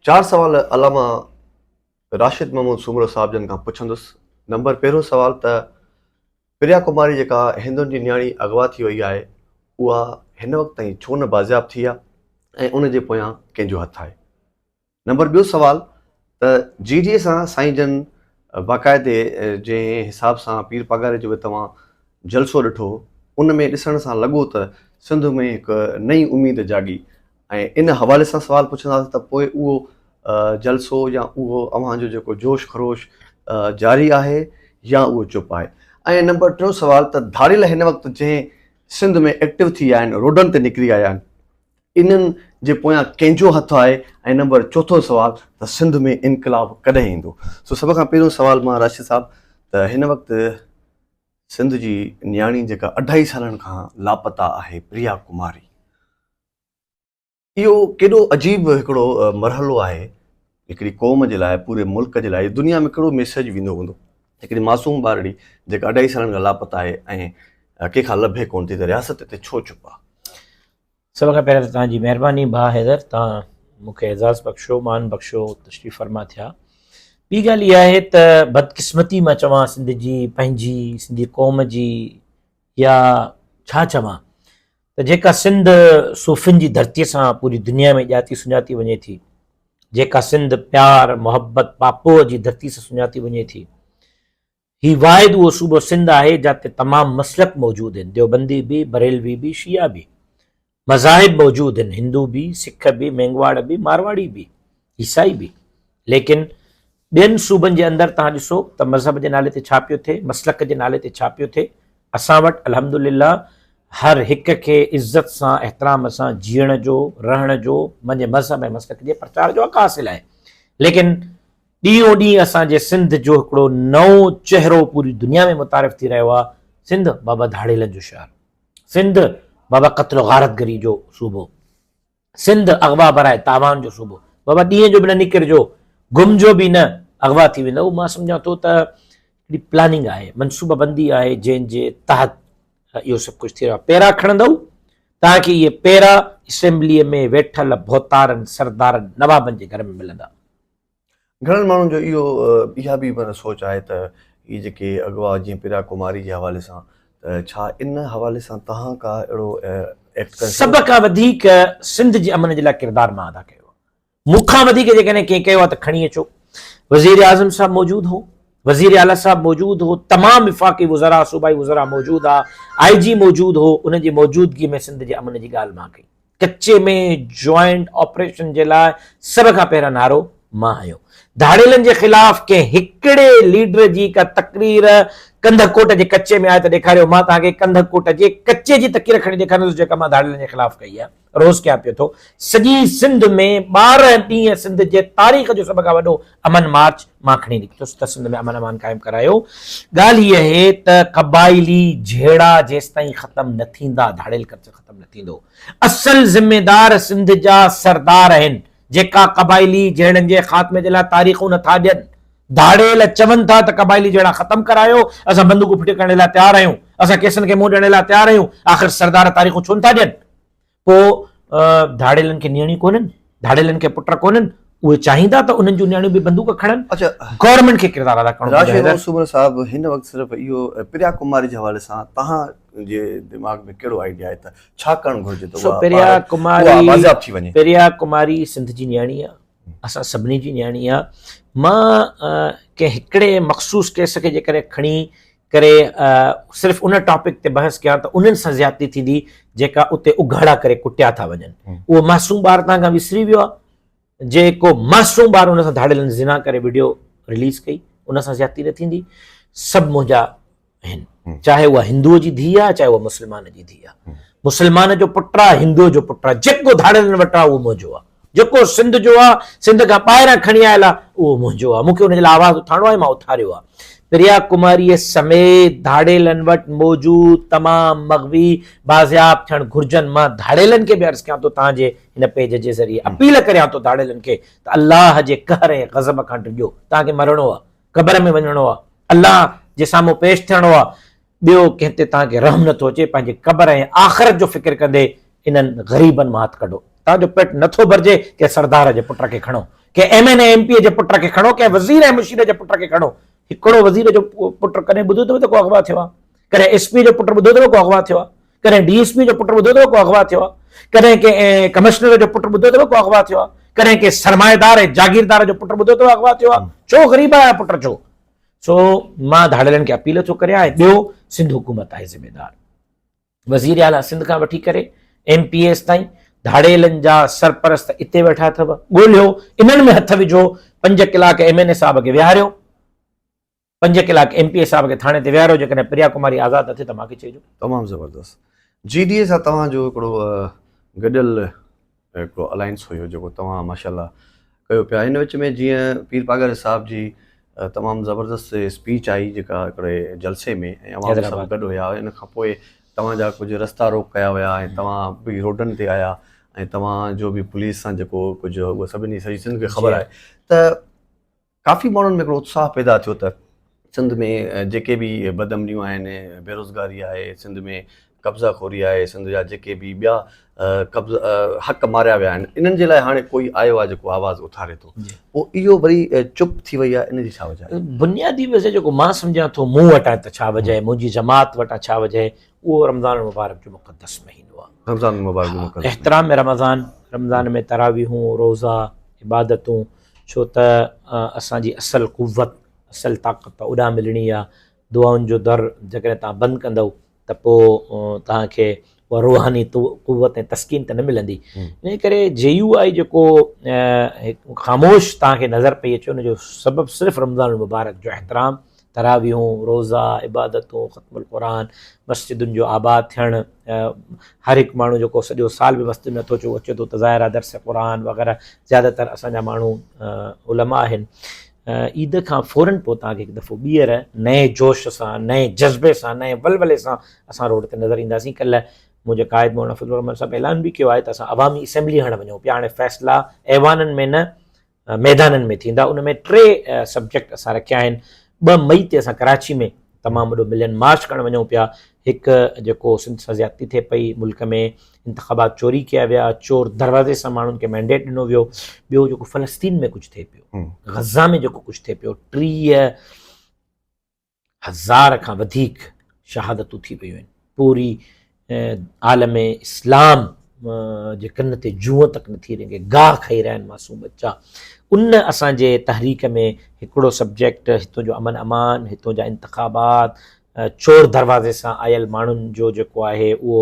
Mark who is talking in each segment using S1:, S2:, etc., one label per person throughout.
S1: چار سوال علامه راشد محمود سومرو صاحب جن کان پڇندس. نمبر پهريون سوال ته پريا ڪماري جيڪا هندن جي نياڻي اغوا ٿي وئي آهي اها هن وقت تائين ڇو نه بازياب ٿي آهي ۽ ان جي پويان ڪنهن جو هٿ آهي؟ نمبر ٻيو سوال ته جي ڊي اي سان سائين جن باقاعدي جنهن حساب سان پير پاڳاري جو به توهان جلسو ڏٺو ان ۾ ڏسڻ سان لڳو ته سنڌ ۾ هڪ نئين اميد جاڳي ۽ ان حوالي سان سوال پڇنداسين ته پوء اهو جلسو يا اهو اوهان جو جيڪو جوش خروش جاري آهي يا اهو چپ آهي ۽ نمبر ٽيون سوال ته ڌاڙيل هن وقت جنهن سنڌ ۾ ايڪٽو ٿي ويا آهن روڊن تي نڪري آيا آهن انهن جي پويان ڪنهن جو هٿ آهي ۽ نمبر چوٿون سوال ته سنڌ ۾ انقلاب ڪڏهن ايندو؟ سو سڀ کان پهريون سوال مان راشد صاحب ته هن وقت سنڌ جي نياڻي جيڪا اڍائي سالن کان لاپتا آهي پريا ڪماري اهو ڪيڏو عجيب هڪڙو مرحلو آهي هڪڙي قوم جي لاء پوري ملڪ جي لاء دنيا ۾ ڪهڙو ميسيج ويندو هوندو هڪڙي معصوم ٻارڙي جيڪا اڍائي سالن کان لاپتا آهي ۽ ڪنهن کان لڀي ڪونه ٿي ته رياست تي ڇو چپ آهي؟
S2: سڀ کان پهريان ته توهان جي مهرباني ڀاء حيدر توهان مون کي اعزاز بخشيو مان بخشيو تشريف فرما ٿيا. ٻي ڳالهه اها آهي ته بدقسمتي مان چوان سنڌ جي پنهنجي سنڌي قوم جي يا ڇا چوان ته جيڪا سنڌ صوفين جي ڌرتي سان پوري دنيا ۾ ڄاتي سڃاتي وڃي ٿي، جيڪا سنڌ پيار، محبت، پاپوء جي ڌرتي سان سڃاتي وڃي ٿي. هي واحد اهو صوبو سنڌ آهي جاتي تمام مسلڪ موجود آهن، ديوبندي به، بريلوي به، شيعا به. مذاهب موجود آهن، هندو به، سک به، مينگواڙ به، مارواڙي به، عيسائي به. ليڪن ٻين صوبن جي اندر توهان ڏسو ته مذهب جي نالي تي ڇا پيو ٿئي، مسلڪ جي نالي تي ڇا پيو ٿئي. اسان وٽ الحمدلله هر هڪ کي عزت سان احترام سان جيئڻ جو، رهڻ جو، پنهنجي مذهب ۽ مسلڪ جي پرچار جو حق حاصل آهي. ليڪن ڏينهون ڏينهن اسان جي سنڌ جو هڪڙو نئون چهرو پوري دنيا ۾ متعارف ٿي رهيو آهي. سنڌ بابا ڌاڙيلن جو شهر، سنڌ بابا قتل و غارتگري جو صوبو، سنڌ اغوا براء تاوان جو صوبو، بابا ڏينهن جو به نه نڪرجو، گهمجو به نه، اغوا ٿي ويندؤ. مان سمجهان ٿو ته هڪڙي پلاننگ آهي، منصوبه بندي آهي جنهن جي تحت اهو سڀ ڪجهه ٿي رهيو آهي. پيرا کڻندؤ توهان کي اهي پيرا اسيمبليء ۾ ويٺل ڀوتارن، سردارن، نوابن جي گهر ۾ ملندا.
S1: گهڻن ماڻهن جو اهو اها به معنيٰ سوچ آهي ته هي جيڪي اغوا جيئن پريا ڪماري جي حوالي سان ته ڇا ان حوالي سان توهان ڪا اهڙو ايڪٽ ڪري
S2: سڀ کان وڌيڪ سنڌ جي امن جي لاء ڪردار مان ادا ڪيو آهي. مون کان وڌيڪ جيڪڏهن ڪنهن ڪيو آهي ته کڻي اچو. وزير اعظم صاحب موجود هو، وزير اعليٰ صاحب موجود هو، تمام وفاقي وزراء، صوبائي وزراء موجود ها، آء جي موجود هو، انهن جي موجودگي ۾ سنڌ جي امن جي ڳالهه مان ڪئي. ڪچي ۾ جوائنٽ آپريشن جي لاء سڀ کان پهريان نعرو مان هنيو. ڌاڙيلن جي خلاف ڪنهن هڪڙي ليڊر جي ڪا تقرير ڪنڌڪوٽ جي ڪچي ۾ آهي ته ڏيکاريو، مان توهان کي ڪنڌڪوٽ جي ڪچي جي تقرير کڻي ڏيکاريندس جيڪا مان ڌاڙيلن جي خلاف ڪئي آهي. روز ڪيان پيو ٿو. سڄي سنڌ ۾ 12 ڏينهن سنڌ جي تاريخ جو سڀ کان وڏو امن مارچ مان کڻي نڪتس ته سنڌ ۾ امن امان قائم ڪرايو. ڳالهه هيء آهي ته قبائلي جهيڙا جيستائين ختم نه ٿيندا ڌاڙيل ڪلچر ختم نه ٿيندو. اصل ذميدار سنڌ جا سردار آهن جيڪا قبائلي جهيڙن جي خاتمي جي لاء تاريخون نه ٿا ڏين. ڌاڙيل چون ٿا ته قبائلي جهيڙا ختم ڪرايو، اسان بندوقون ڦٽي ڪرڻ لاء تيار آهيون، اسان ڪيسن کي منهن ڏيڻ لاء تيار آهيون، آخر سردار تاريخون ڇو نه ٿا ڏين؟ پوء ڌاڙيلن کي نياڻيون ڪونهن؟ ڌاڙيلن کي پٽ ڪونهن؟ اهي چاهيندا ته انهن جون نياڻيون به بندوق کڻن؟ گورنمينٽ کي ڪردار ادا ڪرڻو پوندو.
S1: راشد سومرو صاحب هن وقت صرف اهو پريا ڪماري جي حوالي سان توهان جي دماغ ۾ ڪهڙو آئيڊيا آهي ته ڇا ڪرڻ گهرجي ته اها اها بازياب ٿي وڃي؟
S2: پريا ڪماري سنڌ جي نياڻي آهي، اسان سڀني جي نياڻي آهي. مان ڪنهن هڪڙي مخصوص ڪيس کي جيڪڏهن کڻي ڪري صرف ان ٽاپڪ تي بحث ڪيان ته انهن سان زيادتي ٿيندي جيڪا اتي اگهاڙا ڪري ڪٽيا ٿا وڃن. اهو معصوم ٻار توهان کان وسري ويو آهي جيڪو معصوم ٻار ان سان ڌاڙيلن زنا ڪري وڊيو رليز ڪئي ان سان زيادتي نه ٿيندي. سڀ منهنجا آهن، چاهي اها هندوء جي ڌيء آهي چاهي اها مسلمان جي ڌيء آهي، مسلمان جو پٽ آهي هندوء جو پٽ آهي، جيڪو ڌاڙيلن وٽ آهي اهو منهنجو آهي، جيڪو سنڌ جو آهي سنڌ کان ٻاهران کڻي آيل آهي اهو منهنجو آهي، مون کي ان جي لاء آواز اٿارڻو آهي مان اٿاريو آهي. پريا ڪماريء سميت ڌاڙيلن وٽ موجود تمام مغوي بازياب ٿيڻ گهرجن. مان ڌاڙيلن کي به عرض ڪيان ٿو توهان جي هن پيج جي ذريعي اپيل ڪريان ٿو ڌاڙيلن کي ته الله جي قهر ۽ غضب کان ڊڄو، توهان کي مرڻو آهي، قبر ۾ وڃڻو آهي، الله جي سامهون پيش ٿيڻو آهي، ٻيو ڪنهن تي توهان کي رحم نٿو اچي، پنهنجي قبر ۽ آخرت جو فڪر ڪندي انهن غريبن مان هٿ ڪڍو. توهان جو پيٽ نٿو ڀرجي، ڪنهن سردار جي پٽ کي کڻو، ڪنهن M N A M P A جي پٽ کي کڻو، ڪنهن وزير ۽ مشير جي پٽ کي کڻو. هڪڙو وزير جو پٽ ڪڏهن ٻڌو اٿو ته ڪو اغوا ٿيو آهي؟ ڪڏهن ايس پي جو پٽ ٻڌو اٿو ڪو اغوا ٿيو آهي؟ ڪڏهن ڊي ايس پي جو پٽ ٻڌو اٿو ڪو اغوا ٿيو آهي؟ ڪڏهن ڪنهن ڪمشنر جو پٽ ٻڌو اٿو ڪو اغوا ٿيو آهي؟ ڪڏهن ڪنهن سرمائيدار ۽ جاگيردار جو پٽ ٻڌو اٿو اغوا ٿيو آهي؟ ڇو غريب جا پٽ ڇو؟ سو مان ڌاڙيلن کي اپيل ٿو ڪريان ۽ ٻيو سنڌ حڪومت آهي ذميدار. وزير اعليٰ سنڌ کان وٺي ڪري ايم پي ايس تائين ڌاڙيلن جا سرپرست اتي ويٺا اٿو، ڳولهيو انهن ۾ هٿ وجهو، 5 ڪلاڪ ايم اين اي صاحب کي ويهاريو، 5 ڪلاڪ ايم پي اي صاحب کي ٿاڻي تي ويهاريو، جيڪڏهن پريا ڪماري آزاد نه ٿئي ته مان کي چئجو.
S1: تمام زبردست. جي ڊي اي سان توهان جو هڪڙو گڏيل هڪڙو الائنس هيو جيڪو توهان ماشاء الله ڪيو پيا ان وچ ۾ جيئن پير پاڳاري صاحب جي تمام زبردست اسپيچ آئي جيڪا هڪڙي جلسي ۾ ۽ عوام سڀ گڏ هيا ان کان پوء توهان جا ڪجهه رستا روڪ ڪيا ويا ۽ توهان به روڊن تي آيا ۽ توهان جو به پوليس سان جيڪو ڪجهه اهو سڀني سڄي سنڌ کي خبر آهي ته ڪافي ماڻهن ۾ هڪڙو اتساهه پيدا ٿيو ته سنڌ ۾ جيڪي به بدامنيون آهن، بيروزگاري آهي، سنڌ ۾ قبضا خوري آهي، سنڌ جا جيڪي به ٻيا قبضا حق ماريا ويا آهن، انهن جي لاء هاڻي ڪوئي آيو آهي جيڪو آواز اٿاري ٿو. پوء اهو وري چپ ٿي وئي آهي ان جي ڇا وجه آهي؟
S2: بنيادي وجه جيڪو مان سمجهان ٿو مون وٽان ته ڇا وجه آهي، منهنجي جماعت وٽان ڇا وجه آهي، اهو رمضان المبارڪ جو مقدس مهينو آهي.
S1: رمضان المبارڪ جو مقدس مهينو.
S2: احترام رمضان، رمضان ۾ تراويحون، روزا، عبادتون، ڇو ته اسان جي اصل قوت، اصل طاقت ته اوڏانهن ملڻي آ. دعائن جو در جيڪڏهن توهان بند ڪندؤ ته پوء توهان کي اها روحاني قوت ۽ تسڪين ته نه ملندي. انهيء ڪري جي يو آء جيڪو خاموش توهان کي نظر پئي اچي ان جو سبب صرف رمضان المبارڪ جو احترام، تراويحون، روزا، عبادتون، ختم القرآن، مسجدن جو آباد ٿيڻ، هر هڪ ماڻهو جيڪو سڄو سال به مسجد ۾ نٿو اچي اهو اچي ٿو ته ظاهر آهي درس قرآن وغيره زياده تر اسان جا ماڻهو علماء آهن. عيد کان فورن پوء توهان کي هڪ دفعو ٻيهر نئين جوش سان، نئين جذبي سان، نئين ولولي سان اسان روڊ تي نظر اينداسين. ڪلهه منهنجي قائد مولانا فضل الرحمان صاحب اعلان به ڪيو آهي ته اسان عوامي اسيمبلي هڻڻ وڃون پيا، هاڻي فيصلا ايوانن ۾ نه ميدانن ۾ ٿيندا. ان ۾ 3 سبجيڪٽ اسان رکيا آهن. 2 مئي تي اسان ڪراچي ۾ تمام وڏو ملين مارچ ڪرڻ وڃون پيا. هڪ جيڪو سنڌ سان زيادتي ٿئي پئي، ملڪ ۾ انتخابات چوري ڪيا ويا، چور دروازي سان ماڻهن کي مينڊيٽ ڏنو ويو. ٻيو جيڪو فلسطين ۾ ڪجهه ٿئي پيو، غزه ۾ جيڪو ڪجهه ٿئي پيو، 30,000 کان وڌيڪ شهادتون ٿي ويون آهن. پوري عالم اسلام جي ڪن تي جونء تڪ نٿي رينگي، گاهه کائي رهيا آهن معصوم ٻچا. ان اسان جي تحريڪ ۾ هڪڙو سبجيڪٽ هتون جو امن امان، هتون جا انتخابات، چور دروازي سان آيل ماڻهن جو جيڪو آهي اهو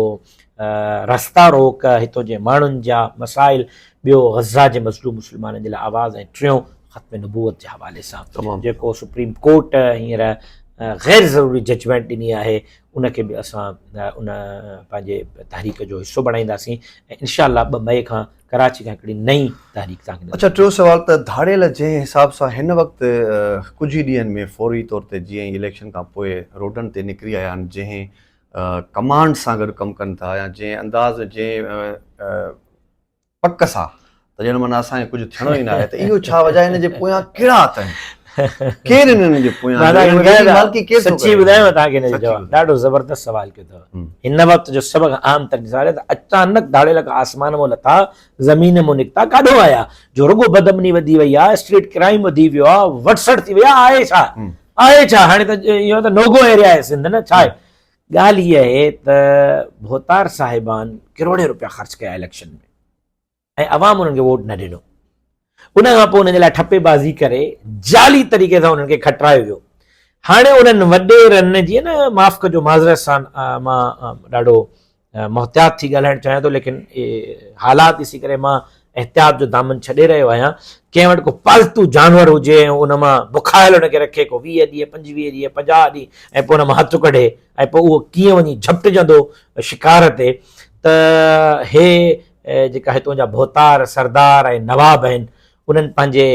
S2: رستا روڪ، هتون جي ماڻهن جا مسائل، ٻيو غزه جي مظلوم مسلمانن جي لاء آواز ۽ ٽيون ختم نبوت جي حوالي سان جيڪو سپريم ڪورٽ هينئر غير ضروري ججمينٽ ڏني آهي ان کي به اسان ان پنهنجي تحريڪ جو حصو بڻائينداسين ۽ انشاء الله 2 مئي کان ڪراچي کان هڪڙي نئين تحريڪ توهان کي نظر
S1: اڇا ٽيون سوال ته ڌاڙيل جنهن حساب سان هن وقت ڪجهه ئي ڏينهن ۾ فوري طور تي جيئن ئي اليڪشن کان پوء روڊن تي نڪري آيا آهن جنهن ڪمانڊ سان گڏ ڪم ڪن ٿا يا جنهن انداز جنهن پڪ سان ته ڄڻ معنيٰ اسان کي ڪجهه ٿيڻو ئي ناهي ته اهو ڇا وجه آهي ان جي پويان ڪهڙا هٿ آهن ڪير انهن جي پويان
S2: مالڪي ڪير ٿو سچي ٻڌايان توهان کي ان جو جواب ڏاڍو زبردست سوال ڪيو اٿو هن وقت جو سڀ کان اهم ترين سوال آهي ته اچانڪ ڌاڙيل کان آسمان مون لٿا زمين مون نڪتا ڪاڏو آيا جو رڳو بدامني وڌي وئي آهي اسٽريٽ ڪرائيم وڌي ويو آهي وٽسٽ ٿي وئي آهي آهي ڇا آهي ڇا هاڻي ته اهو ته نوگو ايريا آهي سنڌ نه ڇا آهي ڳالهه هيء آهي ته ڀوتار صاحبان ڪروڙين روپيا خرچ ڪيا اليڪشن ۾ ۽ عوام انهن کي ووٽ نه ڏنو. ان کان پوء انهن جي لاء ٺپي بازي ڪري جعلي طريقي سان انهن کي کٽرايو ويو. هاڻي انهن وڏيرن جيئن نه معاف ڪجو معذرت سان مان ڏاڍو محتاط ٿي ڳالهائڻ چاهيان ٿو ليڪن حالات ڏسي ڪري مان احتياط جو دامن ڇڏي رهيو آهيان. ڪنهن وٽ ڪو پالتو جانور هجي ۽ ان مان بکايل ان کي رکي ڪو 20 ڏينهن، 25 ڏينهن، 50 ڏينهن ۽ پوء ان مان هٿ ڪڍي ۽ پوء اهو ڪيئن وڃي جهپٽجندو شڪار تي ته هي جيڪا هتون جا ڀوتار، سردار ۽ نواب آهن انهن پنهنجي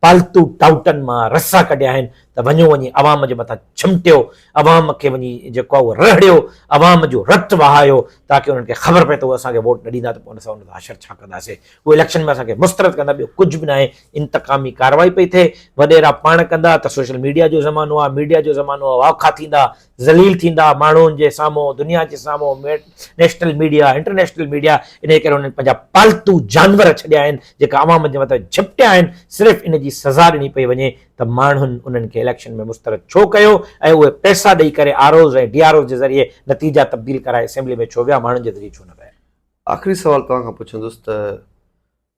S2: پالتو ٽائوٽن مان رسا ڪڍيا آهن ته وڃو وڃي عوام جي مٿان ڇمٽيو، عوام کي وڃي جيڪو آهي اهو رهڙيو، عوام جو رت وهايو تاڪه انهن کي خبر پئي ته اهي اسان کي ووٽ نه ڏيندا ته پوء اسان انهن سان حشر ڇا ڪنداسين. اهي اليڪشن ۾ اسان کي مسترد ڪندا ٻيو ڪجهه به ناهي. انتقامي ڪارروائي پئي ٿئي. وڏيرا پاڻ ڪندا ته سوشل ميڊيا جو زمانو آهي، ميڊيا جو زمانو آهي، واکا ٿيندا، ذليل ٿيندا ماڻهن جي سامهون، دنيا جي سامهون، نيشنل ميڊيا، انٽرنيشنل ميڊيا، انهيء ڪري انهن پنهنجا پالتو جانور ڇڏيا آهن، جيڪا عوام جي مٿان جهپٽيا آهن، صرف ان جي سزا ڏني پئي وڃي ته ماڻهن انهن کي اليڪشن ۾ مسترد ڇو ڪيو ۽ اهي پئسا ڏئي ڪري R Os ۽ D R Os جي ذريعي نتيجا تبديل ڪرائي اسيمبلي ۾ ڇو ويا، ماڻهن جي ذريعي ڇو نه ويا.
S1: آخري سوال توهان کان پڇندس ته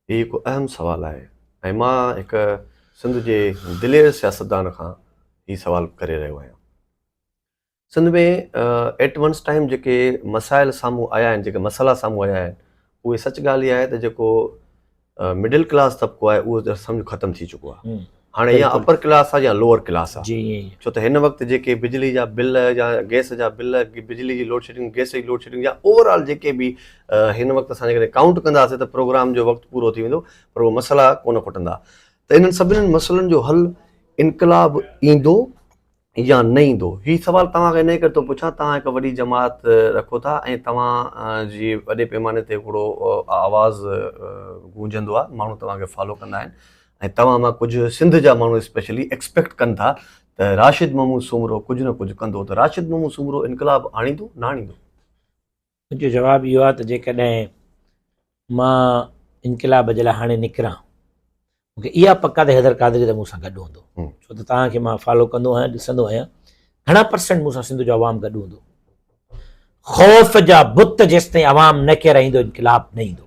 S1: هي هڪ اهم سوال آهي ۽ مان هڪ سنڌ جي دلير سياستدان کان هي سوال ڪري رهيو آهيان. سنڌ ۾ ايٽ ونس ٽائيم جيڪي مسائل سامهون آيا آهن، جيڪي مسئلا سامهون آيا آهن، اهي سچ ڳالهه اها آهي ته جيڪو مڊل ڪلاس طبقو آهي اهو ته سمجهه ختم ٿي چڪو آهي. هاڻي يا اپر ڪلاس آهي يا لوئر ڪلاس آهي. ڇو ته هن وقت جيڪي بجلي جا بل يا گئس جا بل، بجلي جي لوڊشيڊنگ، گئس جي لوڊشيڊنگ يا اوور آل جيڪي به هن وقت اسان جيڪڏهن ڪائونٽ ڪنداسين ته پروگرام جو وقت پورو ٿي ويندو پر اهي مسئلا ڪونه کٽندا. ته انهن سڀني مسئلن جو حل انقلاب ايندو يا نه ايندو؟ هي سوال توهان کان انهيء ڪري ٿو پڇان، توهان هڪ وڏي جماعت رکو ٿا ۽ توهان جي وڏي پيماني تي هڪڙو آواز گونجندو آهي، ماڻهو توهان کي فالو ڪندا آهن ۽ توهان مان ڪجهه سنڌ جا ماڻهو اسپيشلي ايڪسپيڪٽ ڪن ٿا ته راشد محمود سومرو ڪجهه نه ڪجهه ڪندو ته راشد محمود سومرو انقلاب آڻيندو نه آڻيندو؟
S2: منهنجو جواب اهو آهي ته جيڪڏهن مان انقلاب جي لاء هاڻي نڪران مون کي اها پڪ آهي ته حيدر قادري ته مون سان گڏ هوندو ڇو ته توهان کي مان فالو ڪندو آهيان ڏسندو آهيان گهڻا پرسنٽ مون سان سنڌ جو عوام گڏ هوندو خوف جا بت جيستائين عوام نه ڪيرائيندو انقلاب نه ايندو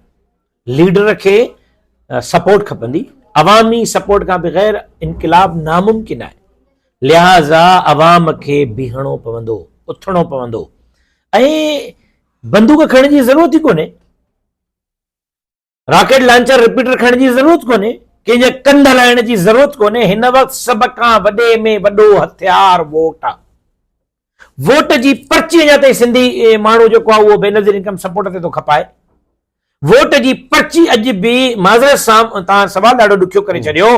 S2: ليڊر کي سپورٽ کپندي، عوامي سپورٽ کان بغير انقلاب ناممڪن آهي، لهٰذا عوام کي بيهڻو پوندو، اٿڻو پوندو ۽ بندوق کڻڻ جي ضرورت ئي ڪونهي، راڪيٽ لانچر رپيٽر کڻڻ جي ضرورت ڪونهي، ڪنهن جي ڪنڌ هلائڻ جي ضرورت ڪونهي، هن وقت سڀ کان وڏي ۾ وڏو هٿيار ووٽ آهي. ووٽ جي پرچي اڃا تائين سنڌي ماڻهو جيڪو آهي اهو بينظير انڪم سپورٽ تي ٿو کپائي. ووٽ جي پرچي اڄ به معذرت سان توهان سوال ڏاڍو ڏکيو ڪري ڇڏيو.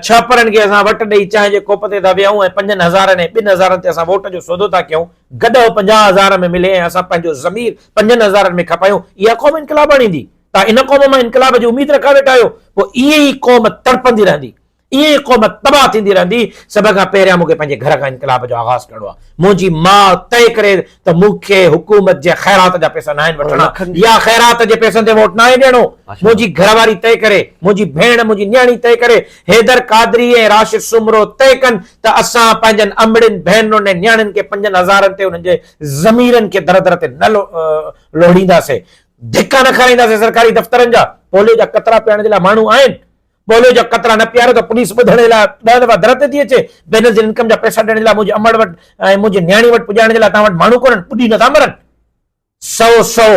S2: ڇهپرن کي اسان وٽ ڏئي چانهه جي ڪوپ تي ٿا ويهون ۽ پنجن هزارن ۽ ٻن هزارن تي اسان ووٽ جو سودو ٿا ڪيون. گڏهه 50 هزار ۾ ملي ۽ اسان پنهنجو ضمير پنجن هزارن ۾ کپايون. اها قوم انقلاب آڻيندي؟ توهان ان قوم مان انقلاب جي اميد رکا ويٺا آهيو؟ پوء ائين ئي قوم تڙپندي رهندي. ائين ئي قوم تباهه ٿيندي رهندي. سڀ کان پهريان مون کي پنهنجي گهر کان انقلاب جو آغاز ڪرڻو آهي. منهنجي ماء طئي ڪري ته مون کي حڪومت جي خيرات جا پئسا ناهن وٺڻا يا خيرات جي پئسن تي ووٽ ناهي ڏيڻو. منهنجي گهر واري طئي ڪري، منهنجي ڀيڻ، منهنجي نياڻي طئي ڪري، حيدر قادري ۽ راشد سومرو طئي ڪن ته اسان پنهنجن امڙين، ڀينرن ۽ نياڻين کي پنجن هزارن تي انهن جي ضميرن کي در در تي نه لوڙهينداسين. ڌڪا نه کارائينداسين سرڪاري دفترن جا. پوليو جا قطرا پيارڻ جي لاء ماڻهو آهن. پوليو جا قطرا نه پياريو ته پوليس ٻڌڻ جي لاء ڏهه دفعا در تي ٿي اچي، بينظير انڪم جا پئسا ڏيڻ جي لاء منهنجي امڙ وٽ ۽ منهنجي نياڻي وٽ پڄائڻ جي لاء توهان وٽ ماڻهو ڪونهن، ٻڏي نٿا مرن. سئو سئو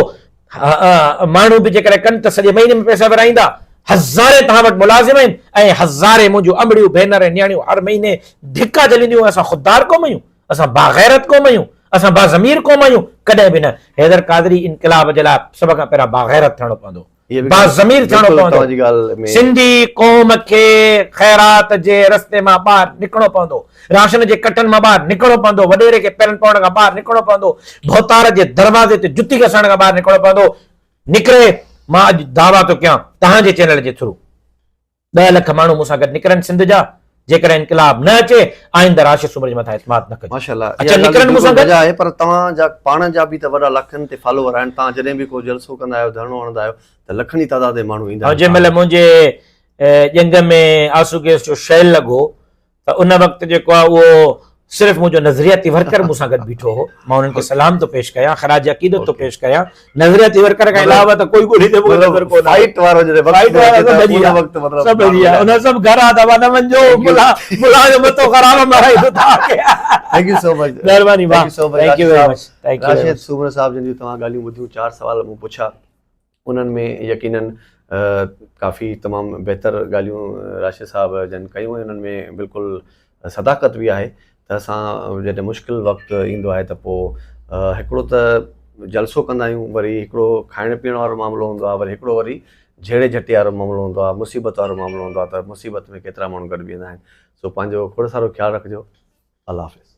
S2: ماڻهو به جيڪڏهن ڪن ته سڄي مهيني ۾ پئسا ورهائيندا. هزارين توهان وٽ ملازم آهن ۽ هزارين منهنجون امڙيون، ڀينر ۽ نياڻيون هر مهيني ڌڪا جهلينديون. اسان خوددار قوم آهيون، اسان باغيرت قوم آهيون، اسان باضمير قوم آهيون، ڪڏهن به نه. حيدر قادري انقلاب جي لاء سڀ کان پهريان باغيرت ٿيڻو پوندو. باضمير ٿيڻو پوندو، سنڌي قوم کي خيرات جي رستي مان ٻاهر نڪرڻو پوندو، راشن جي ڪٽن مان ٻاهر نڪرڻو پوندو، وڏيري کي پيرن پوڻ کان ٻاهر نڪرڻو پوندو، ڀوتار جي دروازي تي جتي گسائڻ کان ٻاهر نڪرڻو پوندو، نڪري مان اڄ دعويٰ ٿو ڪيان توهان جي چينل جي ٿرو. ڏهه لک ماڻهو مون سان گڏ نڪرن سنڌ جا جيڪڏهن انقلاب نه اچي آئنده راشد سومري جي مٿان اعتماد نه ڪجو
S1: ماشاءالله اچن نڪرن مون سان گڏ آهي پر توهان جا پاڻ جا به ته وڏا لکن تي فالوور آهن توهان جڏهن به ڪو جلسو ڪندا آهيو ڌرڻو هڻندا آهيو ته لکن جي تعداد ۾ ماڻهو ايندا آهن
S2: جنهن مهل منهنجي ڄنگهه ۾ آنسو گيس جو شيل لڳو ته ان وقت جيڪو آهي اهو صرف منهنجو نظرياتي ورڪر مون سان گڏ بيٺو هو مان انهن کي سلام ٿو پيش ڪيان خراج عقيدت ٿو پيش ڪيان نظرياتي ورڪر کان علاوه ته ڪوئي ڳولي ته مون کي نظر ڪونه
S1: فائٽ وارو جڏهن وقت
S2: فائٽ وارا سڀ ڀڄي ويا
S1: وقت مطلب
S2: سڀ ڀڄي ويا ان سڀ گهر آ ته نه وڃجو ملا ملا جو مٿو خراب مارائيندو توهان کي
S1: thank you سو مچ
S2: مهرباني
S1: thank you so much
S2: thank you very much thank
S1: you Rashid Soomro صاحب جن جون توهان ڳالهيون ٻڌيون چار سوال مون پڇيا انهن ۾ يقينن ڪافي تمام بهتر ڳالهيون راشد صاحب جن ڪيون ۽ انهن ۾ بلڪل صداقت به آهي ته اسان جڏهن مشڪل وقت ايندو آهي ته پوء هڪڙو ته جلسو ڪندا آهيون وري هڪڙو کائڻ پيئڻ وارو معاملو هوندو آهي وري هڪڙو وري جهيڙي جهٽي وارو معاملو هوندو آهي مصيبت وارو معاملو هوندو آهي ته مصيبت ۾ ڪيترا ماڻهو گڏ بيهندا آهن. سو پنهنجو کوڙ سارو خيال رکجو. الله حافظ.